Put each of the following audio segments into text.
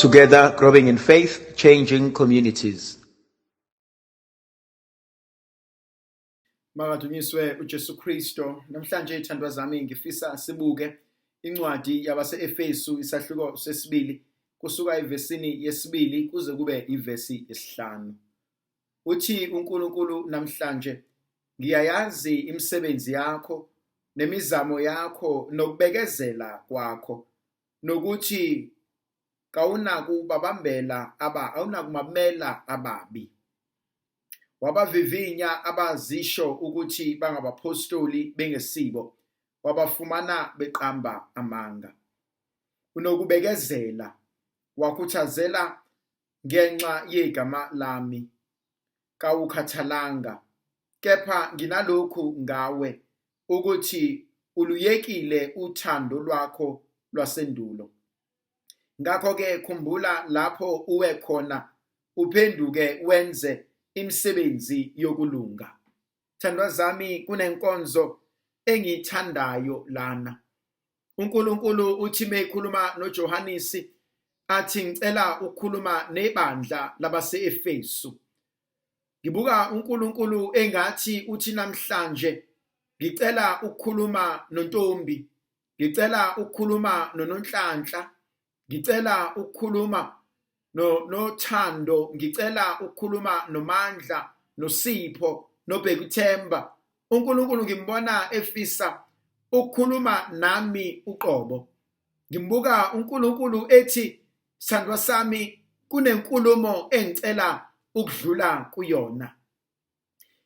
Together, growing in faith, changing communities. Makadunyiswe uJesu Kristo. Namhlanje ithandwa zami ngifisa sibuke incwadi yabase-Efesu isahluko sesibili kusuka evesini yesibili kuze kube ivesi yesihlanu. Uthi uNkulunkulu namhlanje ngiyayazi imisebenzi yakho nemizamo yakho nokubekezela kwakho nokuthi kawunakubabambela aba awunakumamela ababi. Wabavivinya abazisho ukuthi bangabaphostoli bengesibo, wabafumana beqamba amanga. Unokubekezela, wakhuthazela ngenxa yegama lami, kawukhathalanga. Kepha nginalokhu ngawe ukuthi uluyekile uthando lwakho lwasendulo. Ngakho-ke khumbula lapho uwe khona uphenduke wenze imisebenzi yokulunga. Thandwa zami kunenkonzo engiyithandayo lana. uNkulunkulu uthi mekhuluma noJohanisi athi ngicela ukukhuluma nebandla labase-Efesu. Ngibuka uNkulunkulu engathi uthi namhlanje ngicela ukukhuluma noNtombi, ngicela ukukhuluma noNonhlanhla, ngicela ukukhuluma noThando, ngicela ukukhuluma noMandla, noSipho, noBhekuthemba. uNkulunkulu ngimbona efisa ukukhuluma nami uqobo. Ngimbuka uNkulunkulu ethi sithandwa sami kunenkulumo engicela ukudlula kuyona.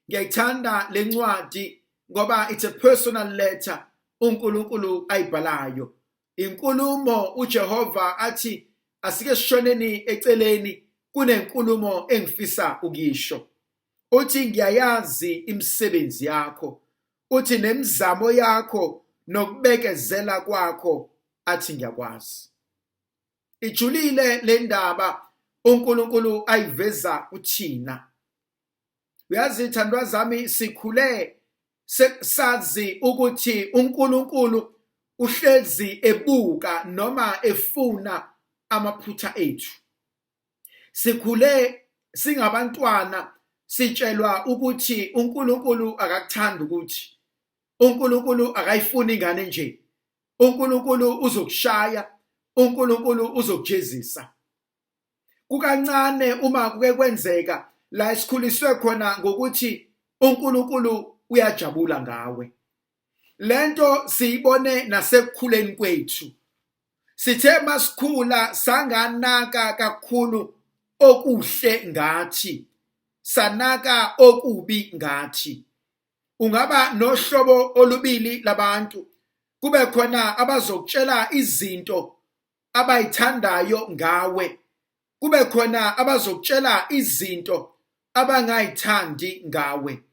Ngiyayithanda lencwadi ngoba it's a personal letter uNkulunkulu ayibhalayo. Inkulumo uJehova athi asike sishoneni eceleni kunenkulumo engifisa ukuyisho. Uthi ngiyayazi imisebenzi yakho, uthi nemizamo yakho nokubekezela kwakho athi ngiyakwazi. Ijulile le ndaba uNkulunkulu ayiveza kuthina. Uyazi thandwa zami sikhule sazi ukuthi uNkulunkulu uhlezi ebuka noma efuna amaphutha ethu. Sikhule singabantwana sitshelwa ukuthi uNkulunkulu akakuthandi ukuthi uNkulunkulu akayifuni ingane nje. uNkulunkulu uzokushaya, uNkulunkulu uzokujezisa. Kukancane uma kuke kwenzeka la esikhuliswe khona ngokuthi uNkulunkulu uyajabula ngawe. Lento siyibone nasekukhuleni kwethu. Sithe masikhula sanganaka kakhulu okuhle ngathi, sanaka okubi ngathi. Ungaba nohlobo olubili labantu, kube khona abazokutshela izinto abayithandayo ngawe, kube khona abazokutshela izinto abangayithandi ngawe.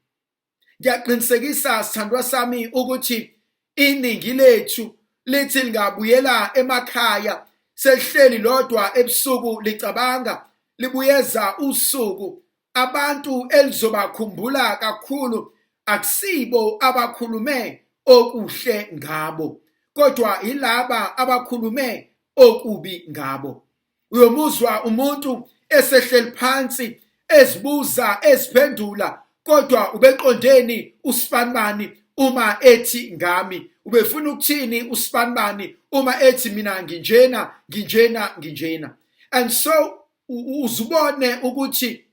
Ngiyaqinisekisa sithandwa sami ukuthi iningi lethu lithi lingabuyela emakhaya selihleli lodwa ebusuku licabanga libuyeza usuku abantu elizobakhumbula kakhulu akusibo abakhulume okuhle ngabo kodwa yilaba abakhulume okubi ngabo. Uyomuzwa umuntu esehleli phansi ezibuza eziphendula kodwa ubeqondeni usibanibani uma ethi ngami, ubefuna ukuthini usibanibani uma ethi mina nginjena nginjena nginjena. And so uzubone ukuthi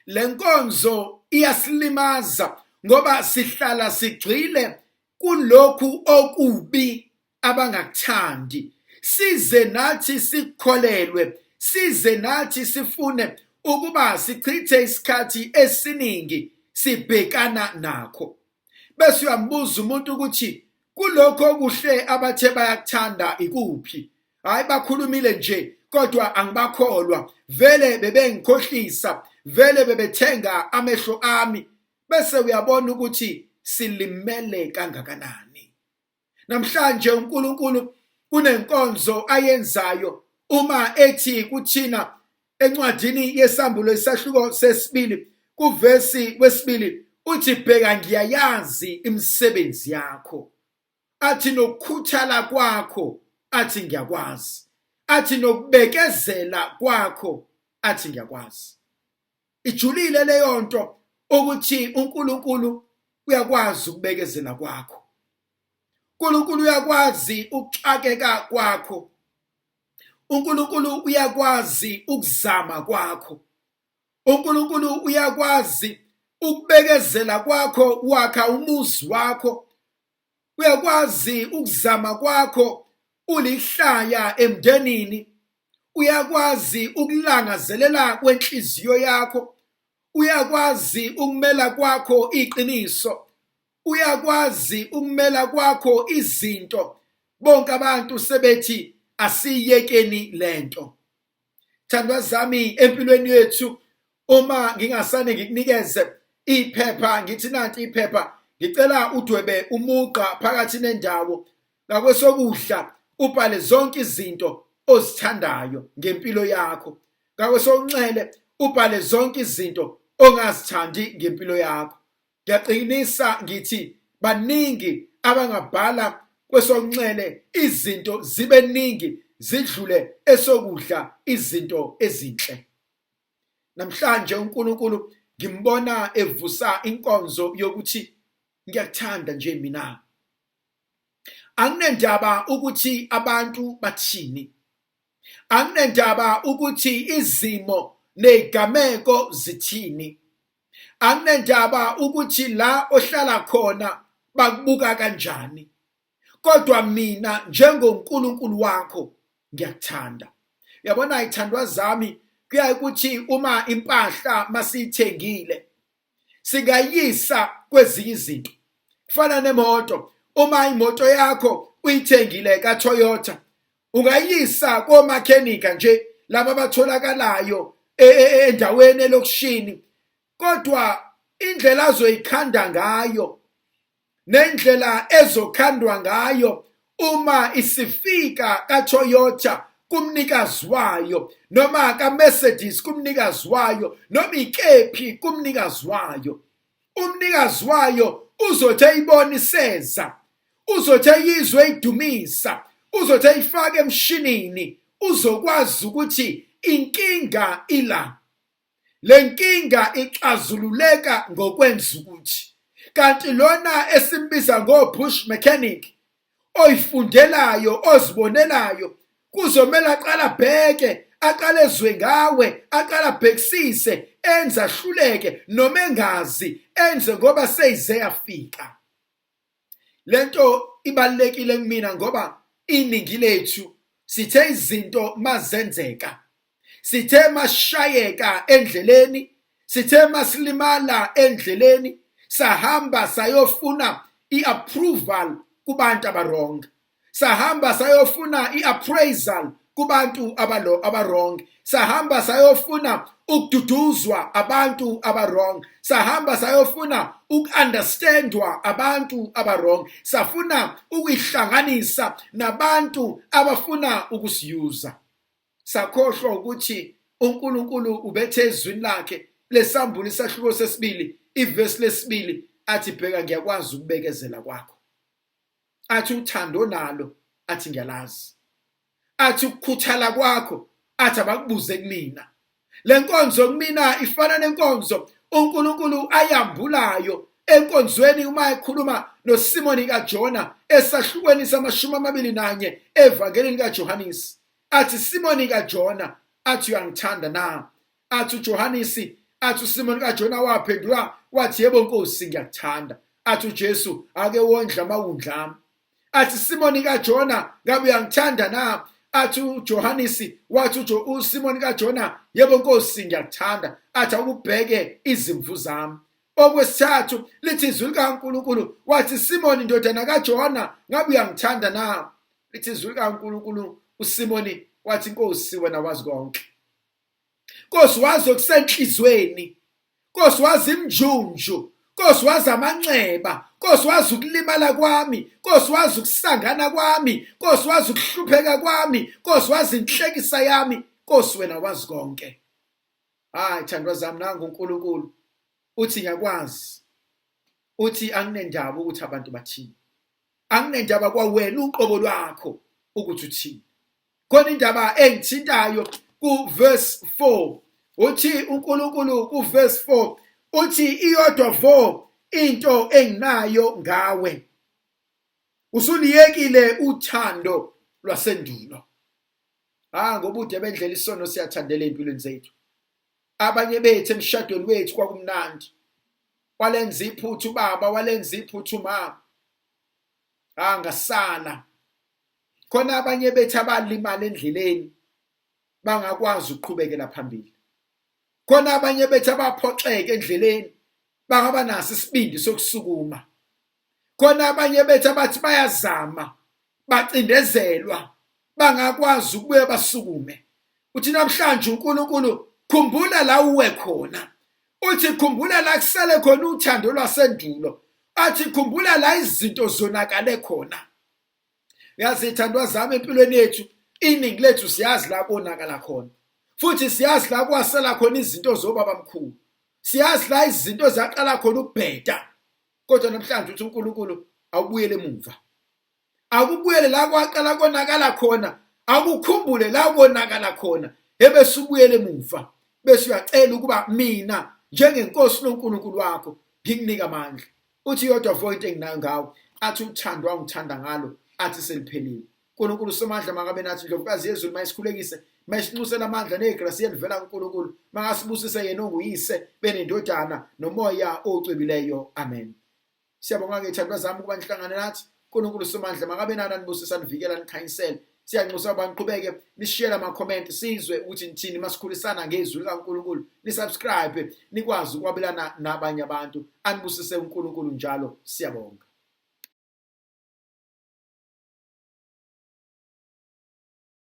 lenkonzo iyasilimaza ngoba sihlala sigxile kulokhu okubi abangakuthandi, size nathi sikukholelwe, size nathi sifune ukuba sichithe isikhathi esiningi sibhekana nakho. Bese uyambuza umuntu ukuthi kulokho okuhle abathe bayakuthanda ikuphi? Hayi bakhulumile nje kodwa angibakholwa, vele bebengikhohlisa, vele bebethenga amehlo ami. Bese uyabona ukuthi silimele kangakanani. Namhlanje uNkulunkulu kunenkonzo ayenzayo uma ethi kuthina encwadini yesambulo isahluko sesibili kuvesi wesibili uthi bheka ngiyayazi imisebenzi yakho, athi nokukhuthala kwakho athi ngiyakwazi, Athi nokubekezela kwakho, athi ngiyakwazi. Ijulile leyo nto ukuthi uNkulunkulu uyakwazi ukubekezela kwakho. uNkulunkulu uyakwazi ukuxakeka kwakho. uNkulunkulu uyakwazi ukuzama kwakho. uNkulunkulu uyakwazi ukubekezela kwakho, wakha umuzi wakho. Uyakwazi ukuzama kwakho ulihlaya emndenini. Uyakwazi ukulangazelela kwenhliziyo yakho. Uyakwazi ukumela kwakho iqiniso. Uyakwazi ukumela kwakho izinto. Bonke abantu sebethi asiyekeni lento. Thandwa zami, empilweni yethu uma ngingasane ngikunikeze iphepha, ngithi nanti iphepha, ngicela udwebe umugqa phakathi nendawo, ngakwesokudla ubhale zonke izinto ozithandayo ngempilo yakho, ngakwesokunxele ubhale zonke izinto ongazithandi ngempilo yakho. Ngiyaqinisa ngithi baningi abangabhala kwesokunxele izinto zibe ningi zidlule esokudla izinto ezinhle. Namhlanje uNkulunkulu ngimbona evusa inkonzo yokuthi ngiyakuthanda nje mina. Anginendaba ukuthi abantu bathini. Anginendaba ukuthi izimo nezigameko zithini. Anginendaba ukuthi la ohlala khona bakubuka kanjani. Kodwa mina njengoNkulunkulu wakho ngiyakuthanda. Uyabona ithandwa zami, kuyaye ukuthi uma impahla masiyithengile singayisa kwezinye izinto. Kufana nemoto, uma imoto yakho uyithengile kaToyota, ungayisa komakhenika nje laba abatholakalayo endaweni elokishini, kodwa indlela azoyikhanda ngayo nendlela ezokhandwa ngayo uma isifika kaToyota kumnikazi wayo, noma kaMercedes kumnikazi wayo, noma ikephi kumnikazi wayo, umnikazi wayo uzothi eyibona iseza, uzothi eyizwe idumisa, uzothi eyifake emshinini, uzokwazi ukuthi inkinga ila. Le nkinga ixazululeka ngokwenza ukuthi, kanti lona esimbiza ngo-bush mechanic oyifundelayo, ozibonelayo, kuzomela aqale abheke, aqale ezwe ngawe, aqale abhekisise, enze ahluleke noma engazi, enze ngoba seyize yafika. Lento ibalulekile kumina ngoba iningi lethu sithe izinto mazenzeka, sithe mashayeka endleleni, sithe masilimala endleleni, sahamba sayofuna i-approval kubantu abarong, sahamba sayofuna i-appraisal kubantu abarong, sahamba sayofuna ukududuzwa abantu abarong, sahamba sayofuna uku-understandwa abantu abarong, safuna ukuyihlanganisa nabantu abafuna ukusiyuza. Sakhohlwa ukuthi uNkulunkulu ubethe ezwini lakhe lesambulo isahluko sesibili ivesi lesibili athi bheka ngiyakwazi ukubekezela kwakho, athi uthando nalo, athi ngiyalazi, athi ukukhuthala kwakho, athi abakubuze kumina. Le nkonzo kumina ifana nenkonzo uNkulunkulu ayambulayo enkonzweni uma ekhuluma noSimoni kaJona esahlukweni sama-21 evangelini kaJohanisi, athi Simoni kaJona, athi uyangithanda na? Athi uJohanisi, athi uSimoni kaJona waphendula wathi yebo Nkosi ngiyakuthanda. Athi uJesu ake wondla amawundla ami. Athi Simoni kaJona ngabe uyangithanda na? Athi uJohanisi, wathi uSimoni kaJona yebo Nkosi ngiyakuthanda. Athi awubheke izimvu zami. Okwesithathu lithi izwi likaNkulunkulu wathi Simoni ndodana kaJona ngabe uyangithanda na? Lithi izwi likaNkulunkulu uSimoni wathi Nkosi wena wazi konke. Nkosi wazi okusenhlizweni. Nkosi wazi imjunju. Nkosi wazi amanxeba. Nkosi wazi ukulimala kwami. Nkosi wazi ukusangana kwami. Nkosi wazi ukuhlupheka kwami. Nkosi wazi inhlekisa yami. Nkosi wena wazi konke. Hayi thandwa zami, nangu uNkulunkulu uthi ngiyakwazi. Uthi anginendaba ukuthi abantu bathini. Anginendaba kwawena uqobo lwakho ukuthi uthini. Khona indaba engithintayo ku verse 4. Uthi uNkulunkulu ku verse 4 uthi iyodwa vo into enginayo ngawe. Usuliyekile uthando lwasendulo. Ah ngobude bendlela isono siyathandela empilweni zethu. Abanye bethu emshadweni wethu kwakumnandi. Walenza iphutha ubaba, walenza iphutha umama. Ah ngasala. Khona abanye bethu abalimala endleleni bangakwazi ukuqhubekela phambili. Khona abanye bethu abaphoxeka endleleni bangaba naso isibindi sokusukuma. Khona abanye bethu abathi bayazama bacindezelwa bangakwazi ukubuye basukume. Uthi namhlanje uNkulunkulu khumbula la uwe khona. Uthi khumbula la kusele khona uthando lwasendulo. Athi khumbula la izinto zonakale khona. Yazi ithandwa zami empilweni yethu iningi lethu siyazi la konakala khona. Futhi siyazi la kwasala khona izinto zobabamkhulu. Siyazi la izinto zaqala khona ukubheda. Kodwa namhlanje uthi uNkulunkulu awubuyele emuva. Akubuyele la kwaqala konakala khona, akukhumbule la konakala khona, ebese ubuyele emuva. Bese uyacela ukuba mina njengenkosi noNkulunkulu wakho ngikunika amandla. Uthi yodwa vo into enginayo ngawe, athi uthando wangithanda ngalo, athi seliphelile. uNkulunkulu somandla makabe nathi ndlovukazi yezulu mayisikhulekise mayisinxusela amandla negrasi elivela kuNkulunkulu makasibusise yena onguyise benendodana nomoya ocwebileyo amen. Siyabonga ke thandwa zami ukuba nihlangane nathi. uNkulunkulu somandla makabe nani anibusisa nivikela nikhanyisele. Siyanxusa ukuba niqhubeke nishiyele ama-comment sizwe ukuthi nithini masikhulisana ngezwi likaNkulunkulu. Nisubscribe nikwazi ukwabelana nabanye abantu. Anibusise uNkulunkulu njalo siyabonga.